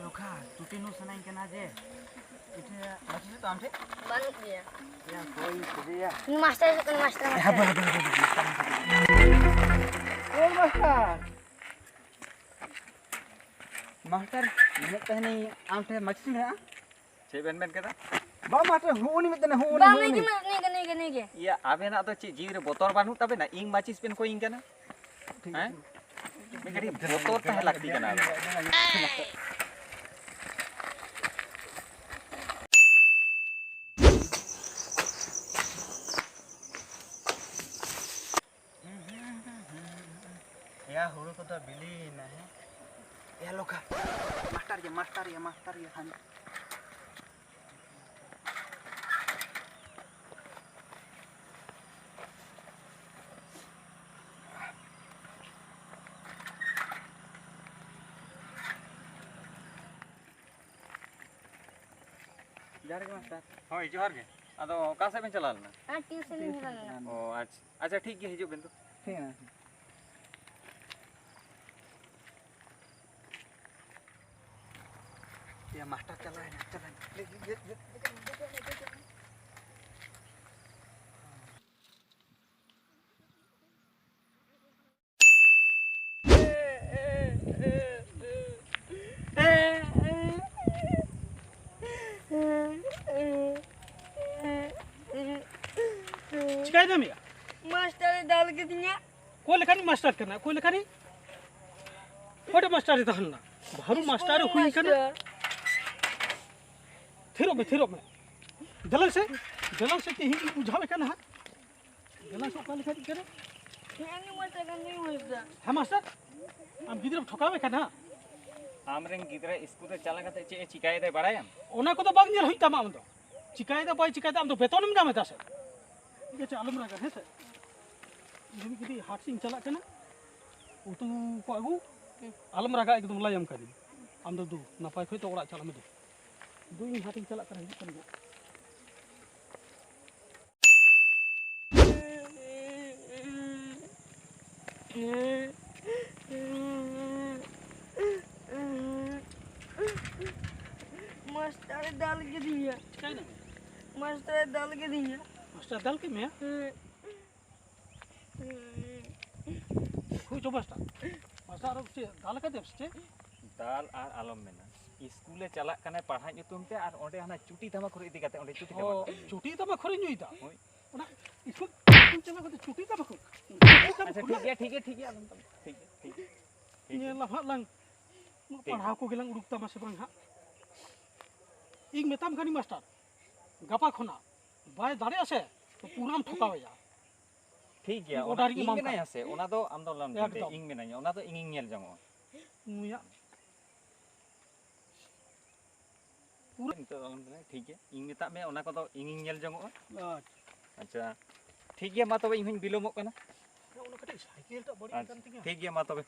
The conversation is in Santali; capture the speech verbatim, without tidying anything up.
ᱱᱚᱝᱠᱟ ᱪᱩᱴᱤ ᱱᱩ ᱥᱟᱱᱟᱧ ᱠᱟᱱᱟ ᱡᱮ, ᱤᱧ ᱴᱷᱮᱱ ᱢᱟᱹᱪᱤ ᱫᱚ ᱟᱢ ᱴᱷᱮᱱ? ᱵᱟᱹᱱᱩᱜ ᱜᱮᱭᱟ᱾ ᱭᱟ, ᱦᱳᱭ, ᱠᱷᱚᱡᱮᱭᱟ᱾ ᱩᱱᱤ ᱢᱟᱥᱴᱟᱨ ᱦᱤᱡᱩᱜ ᱠᱟᱱᱟ, ᱢᱟᱥᱴᱟᱨ, ᱦᱮᱸ, ᱢᱟᱥᱴᱟᱨ᱾ ᱦᱟᱯᱳᱭ, ᱦᱟᱯᱳᱭ, ᱦᱟᱯᱳᱭ, ᱦᱟᱯᱳᱭ, ᱢᱟᱥᱴᱟᱨ, ᱢᱟᱥᱴᱟᱨ᱾ ᱚ, ᱢᱟᱥᱴᱟᱨ᱾ ᱢᱟᱥᱴᱟᱨ, ᱢᱮᱱᱮᱫ ᱛᱟᱦᱮᱱᱤᱧ, ᱟᱢ ᱴᱷᱮᱱ ᱢᱟᱹᱪᱤ ᱢᱮᱱᱟᱜᱼᱟ? ᱪᱮᱫ ᱵᱮᱱ ᱢᱮᱱ ᱠᱮᱫᱟ? ᱵᱟᱝ, ᱢᱟᱥᱴᱟᱨ, ᱦᱩᱜ ᱩᱱᱤ ᱢᱮᱱᱮᱫ ᱛᱟᱦᱮᱱᱟ, ᱦᱩᱜ ᱩᱱᱤ, ᱵᱟᱝ, ᱦᱩᱜ ᱱᱤᱭᱟᱹ ᱩᱱᱤ᱾ ᱜᱮ, ᱱᱤᱭᱟᱹ ᱜᱮ, ᱱᱤᱭᱟᱹ ᱜᱮ, ᱱᱤᱭᱟᱹ ᱜᱮ᱾ ᱤᱭᱟᱹ, ᱟᱵᱮᱱᱟᱜ ᱫᱚ ᱪᱮᱫ ᱡᱤᱣᱤ ᱨᱮ ᱵᱚᱛᱚᱨ ᱵᱟᱹᱱᱩᱜ ᱛᱟᱵᱮᱱᱟ? ᱤᱧ ᱢᱟᱹᱪᱤᱥ ᱵᱮᱱ ᱠᱚᱭᱤᱧ ᱠᱟᱱᱟ? ᱴᱷᱤᱠ ᱦᱮᱸ? ᱟᱪᱷᱮ᱾ ᱢᱤᱫ ᱠᱟᱹᱴᱤᱡ ᱵᱚᱛᱚᱨ ᱛᱟᱦᱮᱸ ᱞᱟᱹᱠᱛᱤ ᱠᱟᱱᱟ᱾ ᱭᱟ, ᱦᱩᱲᱩ ᱠᱚᱫᱚ ᱵᱤᱞᱤᱭᱮᱱᱟ, ᱦᱮᱸ? ᱭᱟ, ᱞᱚᱠᱷᱟ᱾ ᱢᱟᱥᱴᱟᱨ ᱭᱟ, ᱢᱟᱥᱴᱟᱨ ᱭᱟ, ᱢᱟᱥᱴᱟᱨ ᱭᱟ, ᱦᱟᱱ- ᱡᱚᱦᱟᱨ ᱜᱮ, ᱢᱟᱥᱴᱟᱨ᱾ ᱦᱳᱭ, ᱡᱚᱦᱟᱨ ᱜᱮ᱾ ᱟᱫᱚ ᱚᱠᱟ ᱥᱮᱫ ᱵᱮᱱ ᱪᱟᱞᱟᱣ ᱞᱮᱱᱟ? ᱟᱨ ᱴᱤᱭᱩᱥᱚᱱ ᱞᱤᱧ ᱪᱟᱞᱟᱣ ᱞᱮᱱᱟ᱾ ᱚ, ᱟᱪᱪᱷᱟ᱾ ᱟᱪᱪᱷᱟ, ᱴᱷᱤᱠ ᱜᱮᱭᱟ, ᱦᱤᱡᱩᱜ ᱵᱮᱱ ᱛᱚ᱾ ᱴᱷᱤᱠ ᱜᱮᱭᱟ᱾ ᱭᱟ, ᱢᱟᱥᱴᱟᱨ ᱪᱟᱞᱟᱣᱮᱱᱟ, ᱪᱟᱞᱟᱣᱮᱱᱟ᱾ ᱪᱤᱠᱟᱭ ᱫᱟᱢ ᱭᱟ? ᱢᱟᱥᱴᱟᱨᱮ ᱫᱟᱞ ᱠᱤᱫᱤᱧᱟ᱾ ᱚᱠᱚᱭ ᱞᱮᱠᱟᱱᱤᱡ ᱢᱟᱥᱴᱟᱨ ᱠᱟᱱᱟ? ᱚᱠᱚᱭ ᱞᱮᱠᱟᱱᱤᱡ? ᱚᱠᱚᱭᱴᱟᱜ ᱢᱟᱥᱴᱟᱨᱮ ᱛᱟᱦᱮᱸ ᱞᱮᱱᱟ? ᱵᱟᱹᱨᱩ ᱢᱟᱥᱴᱟᱨᱮ ᱦᱩᱭ ᱠᱟᱱᱟ᱾ ᱢᱟᱥᱴᱟᱨ᱾ ᱛᱷᱤᱨᱚᱜ ᱢᱮ, ᱛᱷᱤᱨᱚᱜ ᱢᱮ᱾ ᱫᱮᱞᱟ ᱥᱮ, ᱫᱮᱞᱟ ᱥᱮ, ᱛᱮᱦᱮᱧ ᱤᱧ ᱵᱩᱡᱷᱟᱹᱣᱮ ᱠᱟᱱᱟ ᱦᱟᱸᱜ᱾ ᱫᱮᱞᱟ ᱥᱮ, ᱚᱠᱟ ᱞᱮᱠᱟᱱᱤᱡ ᱠᱟᱱᱟ? ᱦᱮᱸ, ᱩᱱᱤ ᱢᱟᱥᱴᱟᱨ ᱠᱟᱱ ᱩᱱᱤ ᱢᱟᱥᱴᱟᱨ᱾ ᱦᱮᱸ, ᱢᱟᱥᱴᱟᱨ, ᱟᱢ ᱜᱤᱫᱽᱨᱟᱹᱢ ᱴᱷᱚᱠᱟᱣᱮ ᱠᱟᱱᱟ᱾ ᱟᱢᱨᱮᱱ ᱜᱤᱫᱽᱨᱟᱹ ᱤᱥᱠᱩᱞ ᱨᱮ ᱪᱟᱞᱟᱣ ᱠᱟᱛᱮ ᱪᱮᱫ ᱮ ᱪᱤᱠᱟᱭᱮᱫᱟᱭ ᱵᱟᱲᱟᱭᱟᱢ? ᱚᱱᱟ ᱠᱚᱫᱚ ᱵᱟᱝ ᱧᱮᱞ ᱦᱩᱭᱩᱜ ᱛᱟᱢᱟ ᱟᱢ ᱫᱚ᱾ ᱪᱤᱠᱟᱭᱮᱫᱟ ᱵᱟᱭ ᱪᱤᱠᱟᱭᱮᱫᱟ, ᱟᱢ ᱫᱚ ᱵᱮᱛᱚᱱᱮᱢ ᱧᱟᱢ ᱮᱫᱟ ᱥᱮ? ᱴᱷᱤᱠ ᱟᱪᱷᱮ, ᱟᱞᱚᱢ ᱨᱟᱜᱟ, ᱦᱮᱸ ᱥᱮ? ᱤᱧ ᱠᱟᱹᱴᱤᱡ ᱦᱟᱴ ᱥᱮᱫ ᱤᱧ ᱪᱟᱞᱟᱜ ᱠᱟᱱᱟ, ᱩᱛᱩ ᱠᱚ ᱟᱹᱜᱩ᱾ ᱦᱩᱸ᱾ ᱟᱞᱚᱢ ᱨᱟᱜᱟ, ᱮᱠᱫᱚᱢ ᱞᱟᱹᱭᱟᱢ ᱠᱟᱹᱱᱟᱹᱧ᱾ ᱟᱢ ᱫᱚ ᱫᱩ, ᱱᱟᱯᱟᱭ ᱠᱷᱚᱡ ᱛᱚ ᱚᱲᱟᱜ ᱪᱟᱞᱟᱜ ᱢᱮ ᱫᱩ᱾ ᱫᱩ, ᱤᱧ ᱦᱟᱴ ᱤᱧ ᱪᱟᱞᱟᱜ ᱠᱟᱱᱟ, ᱦᱤᱡᱩᱜ ᱠᱟᱱ ᱜᱮᱭᱟ᱾ ᱢᱟᱥᱴᱟᱨᱮ ᱫᱟᱞ ᱠᱤᱫᱤᱧᱟ᱾ ᱪᱤᱠᱟᱹᱭᱮᱱᱟ? ᱢᱟᱥᱴᱟᱨᱮ ᱫᱟᱞ ᱠᱤᱫᱤᱧᱟ᱾ ᱢᱟᱥᱴᱟᱨ ᱫᱟᱞ ᱠᱮᱫ ᱢᱮᱭᱟ? ᱦᱮᱸ᱾ ᱦᱩᱭ ᱪᱚ ᱢᱟᱥᱴᱟᱨ᱾ ᱢᱟᱥᱴᱟᱨ ᱟᱨᱚ ᱪᱮᱫ ᱫᱟᱞ ᱠᱟᱫᱮᱭᱟ ᱥᱮ ᱪᱮᱫ? ᱫᱟᱞ ᱟᱨ ᱟᱞᱚᱢ ᱢᱮᱱᱟ, ᱤᱥᱠᱩᱞᱮ ᱪᱟᱞᱟᱜ ᱠᱟᱱᱟᱭ ᱯᱟᱲᱦᱟᱜ ᱧᱩᱛᱩᱢ ᱛᱮ, ᱟᱨ ᱚᱸᱰᱮ ᱦᱟᱱᱟ ᱪᱩᱴᱤ ᱛᱟᱢᱟᱠᱷᱩᱨ ᱤᱫᱤ ᱠᱟᱛᱮ ᱚᱸᱰᱮ ᱪᱩᱴᱤ ᱚ, ᱛᱟᱢᱟᱠᱷᱩᱨ᱾ ᱪᱩᱴᱤ ᱛᱟᱢᱟᱠᱷᱩᱨᱮ ᱧᱩᱭᱮᱫᱟ? ᱦᱳᱭ᱾ ᱚᱱᱟ ᱤᱥᱠᱩᱞ ᱪᱟᱞᱟᱣ ᱠᱟᱛᱮ ᱪᱩᱴᱤ ᱛᱟᱢᱟᱠᱷᱩᱨ? ᱟᱪᱪᱷᱟ, ᱴᱷᱤᱠ ᱜᱮᱭᱟ, ᱴᱷᱤᱠ ᱜᱮᱭᱟ, ᱴᱷᱤᱠ ᱜᱮᱭᱟ, ᱟᱞᱚᱢ ᱛᱟᱢᱟ᱾ ᱴᱷᱤᱠ ᱜᱮᱭᱟ, ᱴᱷᱤᱠ ᱜᱮᱭᱟ, ᱴᱷᱤᱠ ᱜᱮᱭᱟ᱾ ᱧᱮᱞ ᱦᱟᱸᱜ ᱞᱟᱝ ᱴᱷᱤᱠ᱾ ᱯᱟᱲᱦᱟᱣ ᱠᱚᱜᱮ ᱞᱟᱝ ᱩᱰᱩᱠ ᱛᱟᱢᱟ ᱥᱮ ᱵᱟᱝ ᱦᱟᱸᱜ᱾ ᱤᱧ ᱢᱮᱛᱟᱢ ᱠᱟᱹᱱᱟᱹᱧ ᱢᱟᱥᱴᱟᱨ, ᱜᱟᱯᱟ ᱠᱷᱚᱱᱟᱜ ᱵᱟᱭ ᱫᱟᱲᱮᱭᱟᱜᱼᱟ ᱥᱮ, ᱛᱚ ᱯᱩᱨᱟᱹᱢ ᱴᱷᱚᱠᱟᱣᱮᱭᱟ᱾ ᱴᱷᱤᱠ ᱜᱮᱭᱟ, ᱤᱧ ᱚᱱᱟ order ᱤᱧ ᱤᱧ ᱮᱢᱟᱢ ᱢᱮᱱᱟᱧᱟ ᱠᱟᱱᱟ᱾ ᱥᱮ, ᱚᱱᱟ ᱫᱚ ᱟᱢ ᱫᱚ ᱟᱞᱚᱢ ᱪᱤᱱᱛᱟᱹᱭᱟ, ᱮᱠᱫᱚᱢ᱾ ᱤᱧ ᱢᱮᱱᱟᱧᱟ, ᱚᱱᱟ ᱫᱚ ᱤᱧᱤᱧ ᱧᱮᱞ ᱡᱚᱝᱚᱜᱼᱟ᱾ ᱱᱩᱭᱟᱜ ᱯᱩᱨᱟᱹ ᱱᱤᱛᱚᱜ ᱫᱚ ᱟᱞᱚᱢ ᱢᱮᱱᱟ, ᱴᱷᱤᱠ ᱜᱮᱭᱟ, ᱤᱧ ᱢᱮᱛᱟᱜ ᱢᱮ, ᱚᱱᱟ ᱠᱚᱫᱚ ᱤᱧᱤᱧ ᱧᱮᱞ ᱡᱚᱝᱚᱜᱼᱟ᱾ ᱟᱪᱪᱷᱟ᱾ ᱟᱪᱪᱷᱟ, ᱴᱷᱤᱠ ᱜᱮᱭᱟ, ᱢᱟ ᱛᱚᱵᱮ ᱤᱧ ᱦᱚᱸᱧ ᱵᱤᱞᱚᱢᱚᱜ ᱠᱟᱱᱟ᱾ ᱚᱱᱟ ᱠᱟᱹᱴᱤᱡ ᱥᱟᱭᱠᱮᱞ ᱴᱟᱜ ᱵᱟᱹᱲᱤᱡ ᱟᱪᱪᱷᱟ, ᱟᱠᱟᱱ ᱛᱤᱧᱟ᱾ ᱴᱷᱤᱠ ᱜᱮᱭᱟ, ᱢᱟ ᱛᱚᱵᱮ᱾